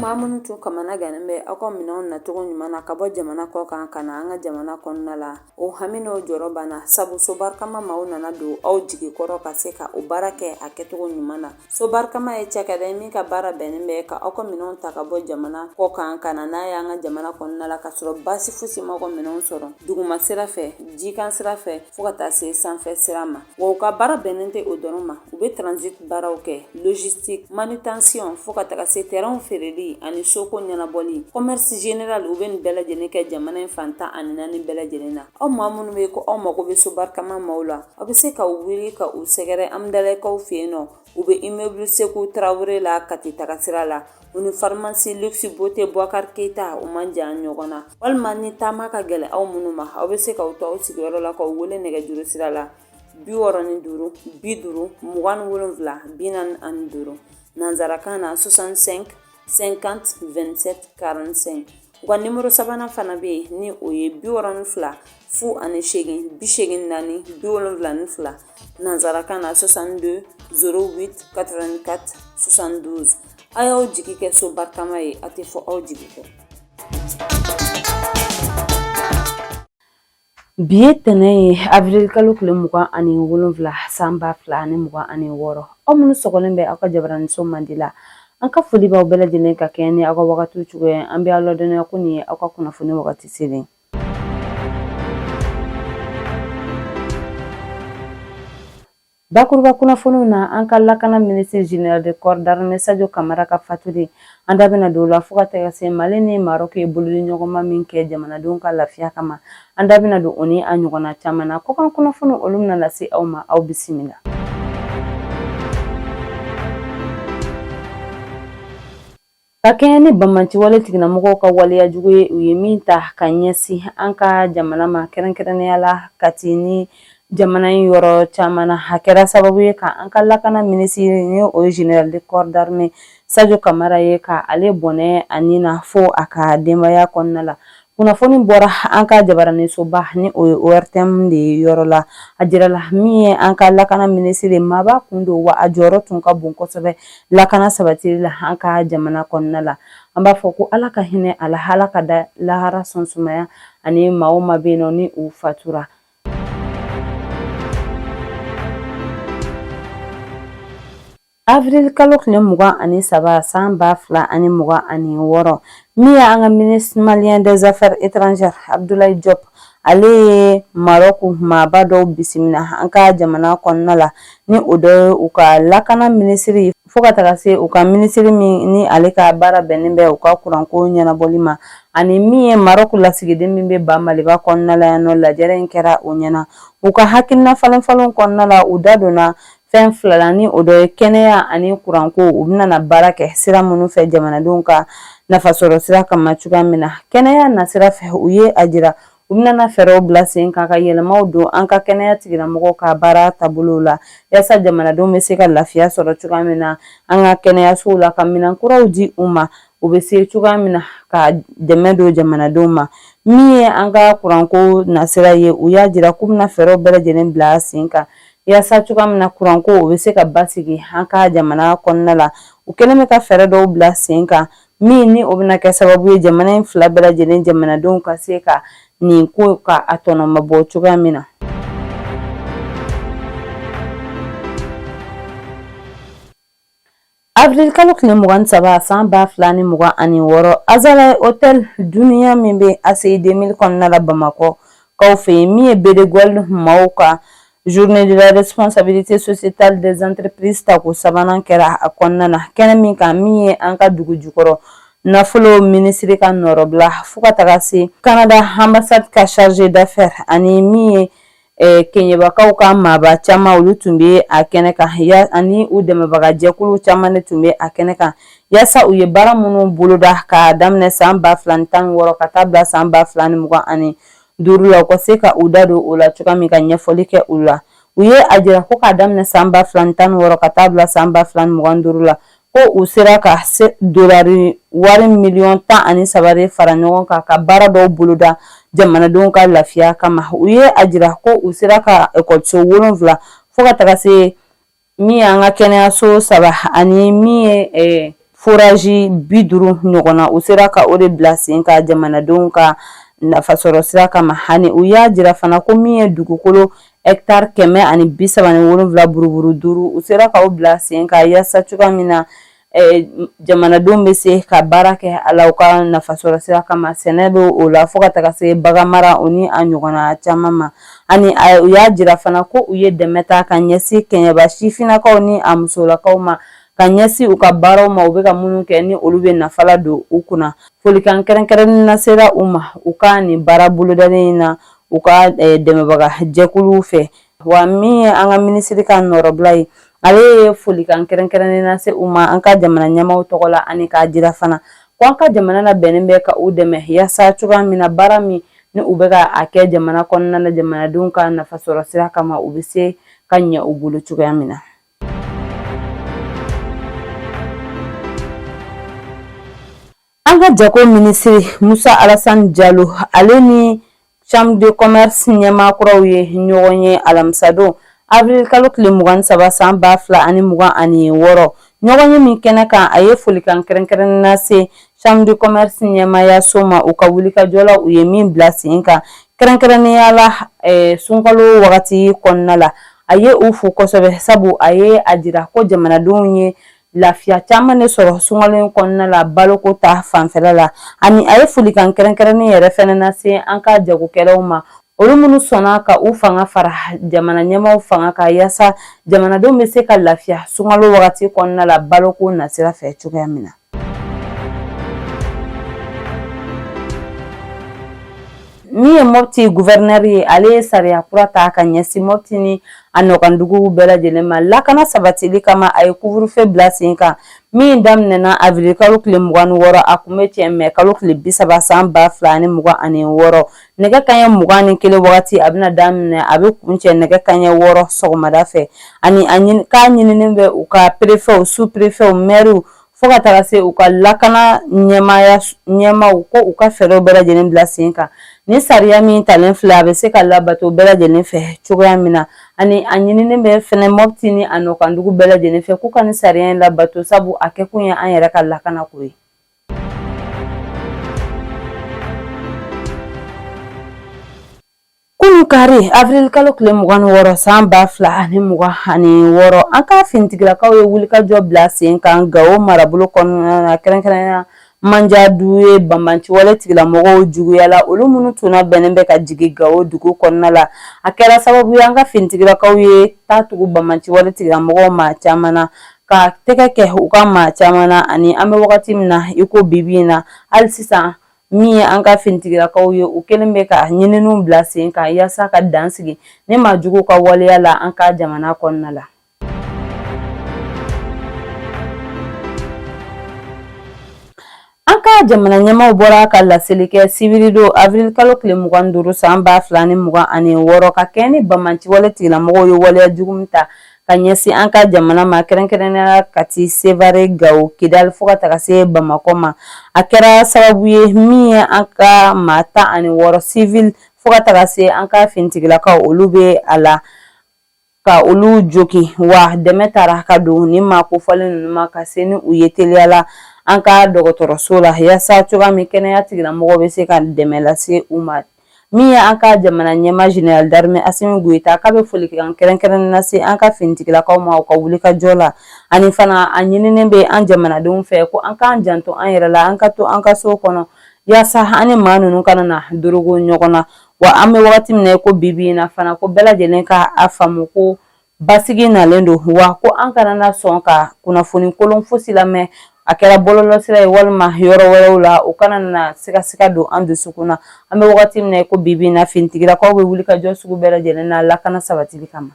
maa minnu tun kamana gannen bɛ aw ka minɛnw nacogo ɲuman na ka bɔ jamana kɔ kan ka na an ka jamana kɔnɔna la, o hami n'o jɔrɔ banna, sabu Sobarikama maaw nana don aw jigi kɔrɔ ka se ka o baara kɛ a kɛcogo ɲuman na. Sobarikama ye cakɛda ye min ka baara bɛnnen bɛ ka aw ka minɛnw ta ka bɔ jamana kɔ kan ka na n'a ye an ka jamana kɔnɔna la, ka sɔrɔ baasi fosi m'aw ka minɛnw sɔrɔ duguma sira fɛ, jikan sira fɛ, fo ka taa se sanfɛ sira ma. Wa u ka baara bɛnnen tɛ o dɔrɔn ma, u bɛ transit baaraw kɛ, logistique, manutention, fo ka taga se terrainw feereli ani soko ɲɛnabɔli, commerce général. U bɛ nin bɛɛ lajɛlen kɛ jamana in fan 14 bɛɛ lajɛlen na. Aw maa minnu bɛ ko aw mago bɛ Sobarikama maaw la, aw bɛ se ka wuli ka u sɛgɛrɛ Amudalayi-kaw fɛ yen nɔ. U bɛ immeuble Seku Tarawele la, Kati taga sira la. U ni pharmacie Luxe Beauté Boubacar Keita, u man jan ɲɔgɔn na. Walima ni taama ka gɛlɛn aw minnu ma, aw bɛ se k'aw to aw sigiyɔrɔ la k'aw wele nɛgɛjuru sira la 65 50 27 45, nansarakan na 65 50 27 45. U ka nimoro sabanan fana bɛ yen, ni o ye 62 08 84 72, nansarakan na 62 08 84 72. A y'aw jigi kɛ Sobarikama ye, a tɛ fɔ aw jigi kɔ. Bi ye tɛnɛn ye, avril kalo tile 27, san 2026. Aw minnu sɔgɔlen bɛ aw ka jabaraniso mandi la, an ka foli b'aw bɛɛ lajɛlen ka kɛɲɛ ni aw ka wagatiw cogoya ye. An bɛ aw ladɔnniya ko nin ye aw ka kunnafoni wagati selen. Bakuruba kunnafoniw na, an ka lakana minisiri général de corps d'armée Sadio Kamara ka fatuli, an da bɛna don o la, fo ka taga se Mali ni Maroc ye bolodiɲɔgɔnma min kɛ jamanadenw ka lafiya kama. An da bɛna don o ni a ɲɔgɔnna caman na. Kɔkan kunnafoniw, olu bɛna lase aw ma. Aw bisimila. Ka kɛɲɛ ni banbaanciwale tigilamɔgɔw ka waleya jugu ye, u ye min ta ka ɲɛsin an ka jamana ma, kɛrɛnkɛrɛnnenya la Kati ni jamana in yɔrɔ caman na, a kɛra sababu ye ka an ka lakana minisiri, ni o ye général de corps d'armée Sadio Kamara ye, ka ale bɔnɛ a ni na fo a ka denbaya kɔnɔna la. Kunnafoni bɔra an ka jabaranisoba, ni o ye ORTM de ye yɔrɔ la. A jirala min ye an ka lakana minisiri, maaba kun don, wa a jɔyɔrɔ tun ka bon kosɛbɛ lakana sabatili la an ka jamana kɔnɔna la. An b'a fɔ ko Ala ka hinɛ a la, Ala ka da lahara sɔn sumaya ani maa o maa bɛ yen nɔ ni u fatura. Avril kalo tile 23, san 2026, min ye an ka ministre malien des affaires étrangères Abdoulaye Diop, ale ye Maroc maaba dɔw bisimila an ka jamana kɔnɔna la, ni o dɔ ye u ka lakana minisiri, fo ka taga se u ka minisiri min ni ale ka baara bɛnnen bɛ u ka kuranko ɲɛnabɔli ma, ani min ye Maroc lasigiden min bɛ ba Maliba kɔnɔna la yan nɔ. Lajɛrɛ in kɛra o ɲɛna. U ka hakilina falen falenw kɔnɔna la, u da donna fɛn fila la, ni o dɔ ye kɛnɛya ani kuranko. U bɛna na baara kɛ sira minnu fɛ jamanadenw ka nafasɔrɔ sira kama cogoya min na. Kɛnɛya nasira fɛ, u ye a jira u bɛna na fɛɛrɛw bila sen kan ka yɛlɛmaw don an ka kɛnɛya tigilamɔgɔw ka baara taabolow la, yaasa jamanadenw bɛ se ka lafiya sɔrɔ cogoya min na an ka kɛnɛyasow la, ka minɛn kuraw di u ma, u bɛ se cogoya min na ka dɛmɛ don jamanadenw ma. Min ye an ka kuranko nasira ye, u y'a jira k'u bɛna fɛɛrɛw bɛɛ lajɛlen bila sen kan yaasa cogoya min na kuranko o bɛ se ka basigi an ka jamana kɔnɔna la. U kɛlen bɛ ka fɛɛrɛ dɔw bila sen kan min ni o bɛna kɛ sababu ye jamana in fila bɛɛ lajɛlen jamanadenw ka se ka nin ko ka a tɔnɔmabɔ cogoya min na. Avril kalo tile 23, san 2026, Azalaï Hotel Dunia min bɛ ACI 2000 kɔnɔna la Bamakɔ kaw fɛ yen, min ye BD Gold maaw ka journée de la responsabilité sociétale des entreprises tako sabanan kɛra a kɔnɔna na. Kɛnɛ min kan, min ye an ka dugu jukɔrɔ nafolo minisiri ka nɔrɔbila, fo ka taga se Canada ambassade ka chargé d'affaires, ani min ye Keɲebakaw ka maaba caman, olu tun bɛ a kɛnɛ kan, ani u dɛmɛbaga jɛkulu caman de tun bɛ a kɛnɛ kan, yaasa u ye baara minnu boloda k'a daminɛ san 2016 ka taa bila san 2025 la, u ka se ka u da don o la cogoya min, ka ɲɛfɔli kɛ u la. U ye a jira ko k'a daminɛ san 2016 ka taa bila san 2025 la, ko u sera ka se dolari wari miliyɔn 13 de fara ɲɔgɔn kan ka baara dɔw boloda jamanadenw ka lafiya kama. U ye a jira ko u sera ka ekɔliso wolonwula, fo ka taga se min ye an ka kɛnɛyaso saba, ani min ye forage 50 ɲɔgɔnna, u sera ka o de bila sen kan jamanadenw ka nafasɔrɔ sira kama. Ani u y'a jira fana ko min ye dugukolo hectare 137 buruburu 5, u sera ka o bila sen kan yaasa cogoya min na jamanadenw bɛ se ka baara kɛ a la u ka nafasɔrɔ sira kama. Sɛnɛ bɛ o la fo ka taga se baganmara o ni a ɲɔgɔnna caman ma. Ani u y'a jira fana ko u ye dɛmɛ ta ka ɲɛsin Kɛɲɛba sifinnakaw ni a musolakaw ma ka ɲɛsin u ka baaraw ma, u bɛ ka minnu kɛ ni olu bɛ nafa ladon u kunna. Folikan kɛrɛnkɛrɛnnen lasera u ma u ka nin baara bolodalen in na u ka dɛmɛbaga jɛkuluw fɛ. Wa min ye an ka minisiri ka nɔrɔbila ye, ale ye folikan kɛrɛnkɛrɛnnen lase u ma an ka jamana ɲɛmaaw tɔgɔ la, ani k'a jira fana ko an ka jamana labɛnnen bɛ ka u dɛmɛ yaasa cogoya min na baara min ni u bɛ ka a kɛ jamana kɔnɔna na jamanadenw ka nafasɔrɔ sira kama, u bɛ se ka ɲɛ u bolo cogoya min na. An ka jago minisiri Musa Alasani Jalo, ale ni Chambre de commerce ɲɛmaa kuraw ye ɲɔgɔn ye alamisadon avril kalo tile 23 san 2026. Ɲɔgɔn ye min kɛnɛ kan, a ye folikan kɛrɛnkɛrɛnnen lase Chambre de commerce ɲɛmaayaso ma u ka wulikajɔ la u ye min bila sen kan, kɛrɛnkɛrɛnnenya la sunkalo wagati kɔnɔna la. A ye u fo kosɛbɛ, sabu a ye a jira ko jamanadenw ye lafiya caman de sɔrɔ sunkalo in kɔnɔna la baloko ta fanfɛla la. Ani a ye folikan kɛrɛnkɛrɛnnen yɛrɛ fɛnɛ lase an ka jagokɛlaw ma, olu minnu sɔnna ka u fanga fara jamana ɲɛmaaw fanga kan yaasa jamanadenw bɛ se ka lafiya sunkalo wagati kɔnɔna la baloko nasira fɛ cogoya min na. Min ye Mopti gouverneur ye, ale ye sariya kura ta ka ɲɛsin Mopti ni a nɔkanduguw bɛɛ lajɛlen ma lakana sabatili kama. A ye couvre-feu bila sen kan min daminɛna avril kalo tile 26, a kun bɛ cɛ mai kalo tile 30 san 2026 nɛgɛ kanɲɛ 21 wagati a bɛna daminɛ, a bɛ kuncɛ nɛgɛ kanɲɛ 6 sɔgɔmada fɛ. Ani k'a ɲininen bɛ u ka préfetw, sous-préfetw, maires, fo ka taga se u ka lakana ɲɛmaaw, ko u ka fɛɛrɛw bɛɛ lajɛlen bila sen kan ni sariya min talen filɛ, a bɛ se ka labato bɛɛ lajɛlen fɛ cogoya min na. Ani a ɲininen bɛ fɛnɛ Mopti ni a nɔkandugu bɛɛ lajɛlen fɛ k'u ka nin sariya in labato, sabu a kɛkun ye an yɛrɛ ka lakana ko ye. Kunun kari avril kalo tile 26 san 2026, an ka finitigilakaw ye wulikajɔ bila sen kan Gawo marabolo kɔnɔna na, kɛrɛnkɛrɛnnenya Manjadu ye banbaanciwale tigilamɔgɔw juguyala, olu minnu tun bɛnnen bɛ ka jigin Gawo dugu kɔnɔna la. A kɛra sababu ye an ka finitigilakaw ye taa tugu banbaanciwale tigilamɔgɔw maa caman na, ka tɛgɛ kɛ u ka maa caman na. Ani an bɛ wagati min na i ko bi bi in na, hali sisan min ye an ka finitigilakaw ye, u kɛlen bɛ ka ɲininiw bila sen kan yaasa ka dan sigi ni maa juguw ka waleya la an ka jamana kɔnɔna la. An ka jamana ɲɛmaaw bɔra ka laseli kɛ sibiridon avril kalo tile 25 san 2026, ka kɛɲɛ ni banbaanciwale tigilamɔgɔw ye waleya jugu min ta ka ɲɛsin an ka jamana ma, kɛrɛnkɛrɛnnenya la Kati, Sevare, Gawo, Kidali fo ka taga se Bamakɔ ma. A kɛra sababu ye min ye an ka maa 16 civil fo ka taga se an ka finitigilakaw, olu bɛ a la ka olu jogin. Wa dɛmɛ taara ka don ni maa kofɔlen ninnu ma ka se ni u ye teliya la an ka dɔgɔtɔrɔso la, yaasa cogoya min kɛnɛya tigilamɔgɔw bɛ se ka dɛmɛ lase u ma. Min ye an ka jamana ɲɛmaa général d'armée Asimi Goyita, k'a bɛ folikan kɛrɛnkɛrɛnnen lase an ka finitigilakaw ma u ka wulikajɔ la. Ani fana a ɲininen bɛ an jamanadenw fɛ ko an k'an janto an yɛrɛ la, an ka to an ka so kɔnɔ yaasa an ni maa ninnu kana na dorogo ɲɔgɔn na. Wa an bɛ wagati min na ko bi bi in na fana, ko bɛɛ lajɛlen ka a faamu ko basigi nalen don, wa ko an kana na sɔn ka kunnafoni kolon fosi lamɛn, a kɛra bɔlɔlɔsira ye walima yɔrɔ wɛrɛw la, o kana na sigasiga don an dusukun na. An bɛ wagati min na ko bi bi in na, finitigilakaw bɛ wuli ka jɔ sugu bɛɛ lajɛlen na lakana sabatili kama.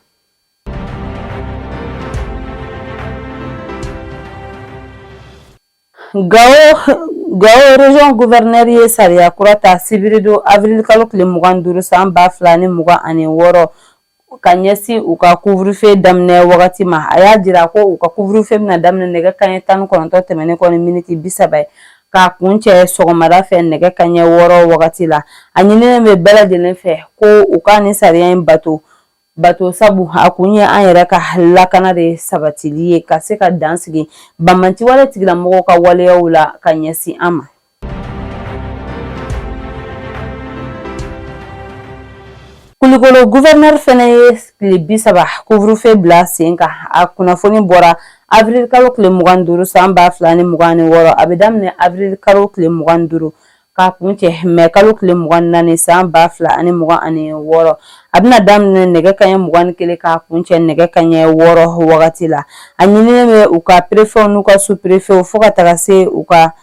Gawo région gouverneur ye sariya kura ta sibiridon avril kalo tile 25 san 2026 ka ɲɛsin u ka couvre-feu daminɛ wagati ma. A y'a jira ko u ka couvre-feu bɛna daminɛ nɛgɛ kanɲɛ 19 tɛmɛnen kɔ ni miniti 30 ye, k'a kuncɛ sɔgɔmada fɛ nɛgɛ kanɲɛ 6 wagati la. A ɲininen bɛ bɛɛ lajɛlen fɛ ko u ka nin sariya in bato. bato, sabu a kun ye an yɛrɛ ka lakana de sabatili ye, ka se ka dan sigi banbaanciwale tigilamɔgɔw ka waleyaw la ka ɲɛsin an ma. Kulikoro gouverneur fɛnɛ ye tile 30 couvre-feu bila sen kan. A kunnafoni bɔra avril kalo tile 25 san 2026. A bɛ daminɛ avril kalo tile 25 k'a kuncɛ mɛ kalo tile 24 san 2026. A bɛna daminɛ nɛgɛ kaɲɛ 21 k'a kuncɛ nɛgɛ kaɲɛ 6 wagati la. A ɲininen bɛ u ka préfetw n'u ka sous-préfetw fo ka taga se u ka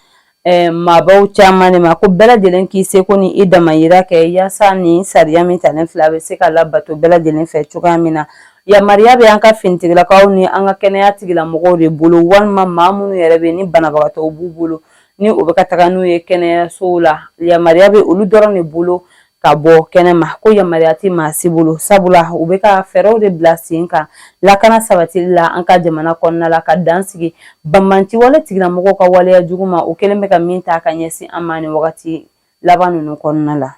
maabaw caman de ma, ko bɛɛ lajɛlen k'i seko ni i damayira kɛ yaasa nin sariya min talen filɛ, a bɛ se ka labato bɛɛ lajɛlen fɛ cogoya min na. Yamaruya bɛ an ka finitigilakaw ni an ka kɛnɛya tigilamɔgɔw de bolo, walima maa minnu yɛrɛ bɛ ni banabagatɔw b'u bolo ni u bɛ ka taga n'u ye kɛnɛyasow la, yamaruya bɛ olu dɔrɔn de bolo ka bɔ kɛnɛma, ko yamaruya tɛ maa si bolo, sabula u bɛ ka fɛɛrɛw de bila sen kan lakana sabatili la an ka jamana kɔnɔna la, ka dan sigi banbaanciwale tigilamɔgɔw ka waleya jugu ma, u kɛlen bɛ ka min ta ka ɲɛsin an ma nin wagati laban ninnu kɔnɔna la.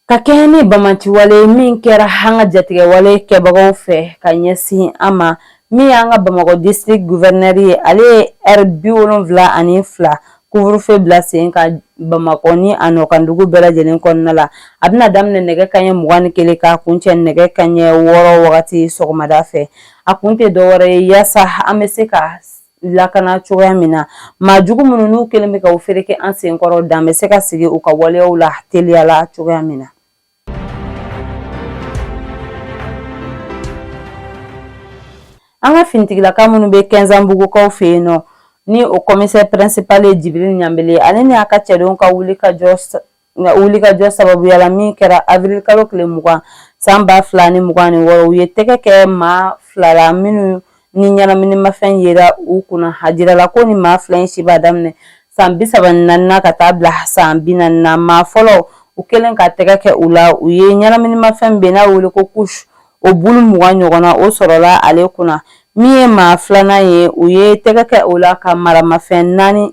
Ka kɛɲɛ ni banbaanciwale min kɛra an ka jatigɛwale kɛbagaw fɛ ka ɲɛsin an ma, min y'an ka Bamakɔ district gouverneur ye, ale ye heure 72 couvre-feu bila sen kan Bamakɔ ni a nɔkandugu bɛɛ lajɛlen kɔnɔna la. A bɛna daminɛ nɛgɛ kaɲɛ 21 k'a kuncɛ nɛgɛ kaɲɛ 6 wagati sɔgɔmada fɛ. A kun tɛ dɔwɛrɛ ye yaasa an bɛ se ka lakana cogoya min na, maa jugu minnu n'u kɛlen bɛ ka u fereke an senkɔrɔ, dan bɛ se ka sigi u ka waleyaw la teliya la cogoya min na. An ka finitigilaka minnu bɛ Kɛnzanbugukaw fɛ yen nɔ, ni o commissaire principal ye Jibiri Ɲanbele, ale ni a ka cɛdenw ka wulikajɔ sababuya la min kɛra avril kalo tile 20 san 2026, u ye tɛgɛ kɛ maa fila la minnu ni ɲɛnaminimafɛn yera u kunna. A jirala ko ni maa fila in si b'a daminɛ san 34 na ka taa bila san 40 na. Maa fɔlɔ, u kɛlen ka tɛgɛ kɛ u la, u ye ɲɛnaminimafɛn bɛ n'a wele ko kush, o bulu 20 ɲɔgɔnna, o sɔrɔla ale kunna. Min ye maa filanan ye, u ye tɛgɛ kɛ o la ka maramafɛn naani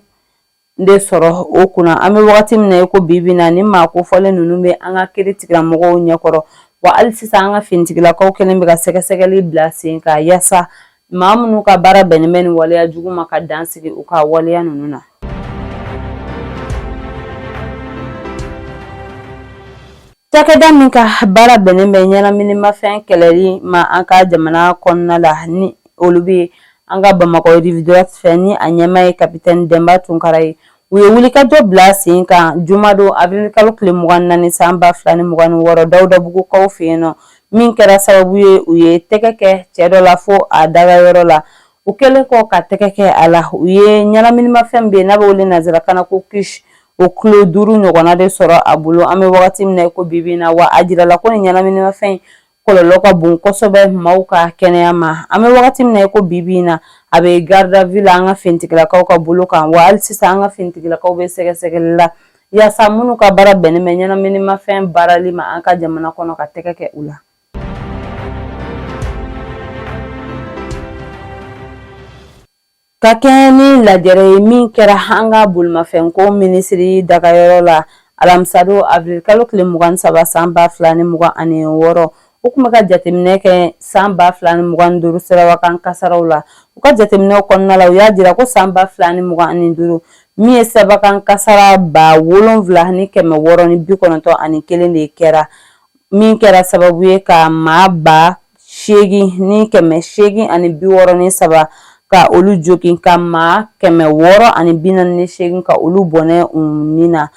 de sɔrɔ o kunna. An bɛ wagati min na i ko bi bi na, ni maa kofɔlen ninnu bɛ an ka kiri tigilamɔgɔw ɲɛkɔrɔ. Wa hali sisan an ka finitigilakaw kɛlen bɛ ka sɛgɛsɛgɛli bila sen kan yaasa maa minnu ka baara bɛnnen bɛ nin waleya jugu ma, ka dan sigi u ka waleya ninnu na. Cakɛda min ka baara bɛnnen bɛ ɲɛnaminimafɛn kɛlɛli ma an ka jamana kɔnɔna la, ni olu bɛ an ka Bamakɔ rive droite fɛ, ni a ɲɛmaa ye kapitɛni Dɛnba Tunkara ye, u ye wulikajɔ bila sen kan jumadon avril kalo tile 24 san 2026 Dawudabugukaw fɛ yen nɔ, min kɛra sababu ye u ye tɛgɛ kɛ cɛ dɔ la fo a dagayɔrɔ la. U kɛlen kɔ ka tɛgɛ kɛ a la, u ye ɲɛnaminimafɛn bɛ n'a bɛ wele nansarakan na ko kush, o kilo 5 ɲɔgɔnna de sɔrɔ a bolo an bɛ wagati min na i ko bi bi in na. Wa a jirala ko nin ɲɛnaminimafɛn in kɔlɔlɔ ka bon kosɛbɛ maaw ka kɛnɛya ma. An bɛ wagati min na i ko bi bi in na, a bɛ garde à vue la an ka finitigilakaw ka bolo kan. Wa hali sisan an ka finitigilakaw bɛ sɛgɛsɛgɛli la yaasa minnu ka baara bɛnnen bɛ ɲɛnaminimafɛn baarali ma an ka jamana kɔnɔ, ka tɛgɛ kɛ u la. Ka kɛɲɛ ni lajɛrɛ ye min kɛra an ka bolimafɛnko minisiri dagayɔrɔ la alamisadon avril kalo tile 23 san 2026, u tun bɛ ka jateminɛ kɛ san 2025 sirabakan kasaraw la. U ka jateminɛw kɔnɔna la, u y'a jira ko san 2025, min ye sirabakan kasara 7691 de kɛra, min kɛra sababu ye ka maa 8863 ka olu jogin, ka maa 648 ka olu bɔnɛ u ni na.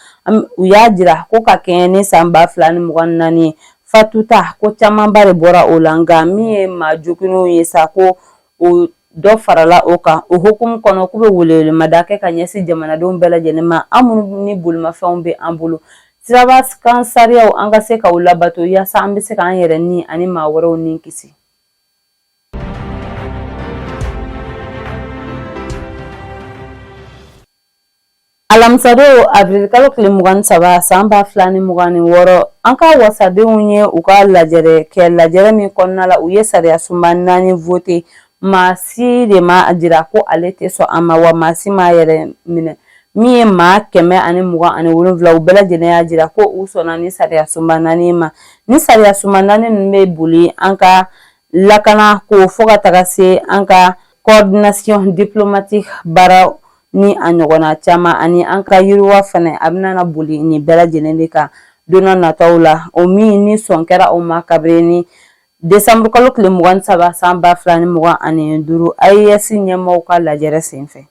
U y'a jira ko ka kɛɲɛ ni san 2024 ye, fatuta ko camanba de bɔra o la, nka min ye maa joginnenw ye sa, ko o dɔ farala o kan. O hukumu kɔnɔ, k'u bɛ welewelemada kɛ ka ɲɛsin jamanadenw bɛɛ lajɛlen ma, an minnu ni bolimafɛnw bɛ an bolo, sirabakan sariyaw an ka se k'u labato yaasa an bɛ se k'an yɛrɛ ni ani maa wɛrɛw ni kisi. Alamisadon avril kalo tile 23 san 2026, an ka wasadenw ye u ka lajɛrɛ kɛ, lajɛrɛ min kɔnɔna la u ye sariya sunba naani vote. Maa si de ma jira ko ale tɛ sɔn a ma, wa maa si m'a yɛrɛ minɛ. Min ye maa 127, u bɛɛ lajɛlen y'a jira ko u sɔnna ni sariya sunba 4 ma. Ni sariya sunba 4 ninnu bɛ boli an ka lakana ko fo ka taga se an ka coordination diplomatique baara ni a ɲɔgɔnna caman, ani an ka yiriwa fana, a bɛna boli nin bɛɛ lajɛlen de kan don nataw la. O min ni sɔn kɛra o ma kabini desanburu kalo tile 23 san 2025 AES ɲɛmaaw ka lajɛrɛ senfɛ.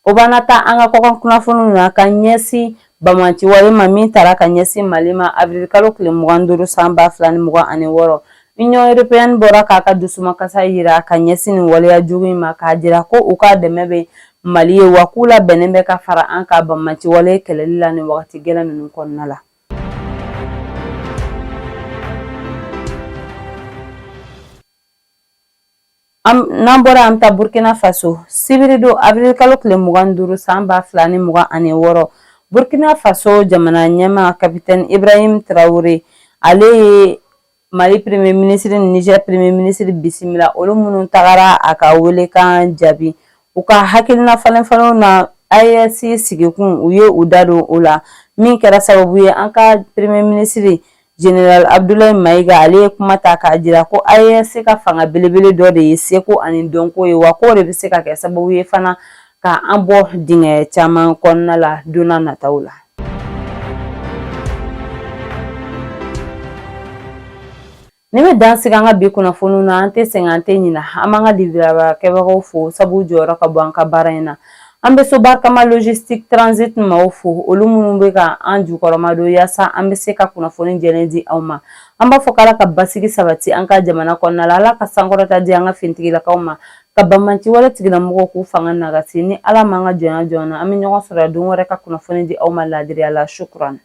O b'an ta an ka kɔkan kunnafoniw na ka ɲɛsin banbaanci wale ma min tara ka ɲɛsin Mali ma avril kalo tile 25 san 2026. Union européenne bɔra k'a ka dusumakasa jira ka ɲɛsin nin waleya jugu in ma, k'a jira ko u ka dɛmɛ bɛ Mali ye, wa k'u labɛnnen bɛ ka fara an ka banbaanci wale kɛlɛli la nin wagati gɛlɛn ninnu kɔnɔna la. N'an bɔra, an bɛ taa Burkina Faso. Sibiridon avril kalo tile 25 san 2026, Burkina Faso jamana ɲɛmaa capitaine Ibrahim Traoré, ale ye Mali premier ministre ni Niger premier ministre bisimila, olu minnu tagara a ka welekan jaabi. U ka hakilina falenfalenw na AES sigikun, u ye u da don o la, min kɛra sababu ye an ka premier ministre Général Abdoulaye Maïga, ale ye kuma ta k'a jira ko AES ka fanga belebele dɔ de ye seko ani dɔnko ye, wa k'o de bɛ se ka kɛ sababu ye fana ka an bɔ dingɛ caman kɔnɔna la don nataw la. Nin bɛ dan sigi an ka bi kunnafoniw na. An tɛ sɛgɛn, an tɛ ɲina. An b'an ka livreur fo, sabu jɔyɔrɔ ka bon an ka baara in na. An bɛ Sobarikama logistique transit maaw fo, olu minnu bɛ ka an jukɔrɔma don yaasa an bɛ se ka kunnafoni jɛlen di aw ma. An b'a fɔ k'Ala ka basigi sabati an ka jamana kɔnɔna la, Ala ka sankɔrɔta di an ka finitigilakaw ma, ka banbaanci wale tigilamɔgɔw k'u fanga nagasi. Ni Ala m'an ka jɔnya jɔ an na, an bɛ ɲɔgɔn sɔrɔ don wɛrɛ ka kunnafoni di aw ma laadiriya la. Shukran.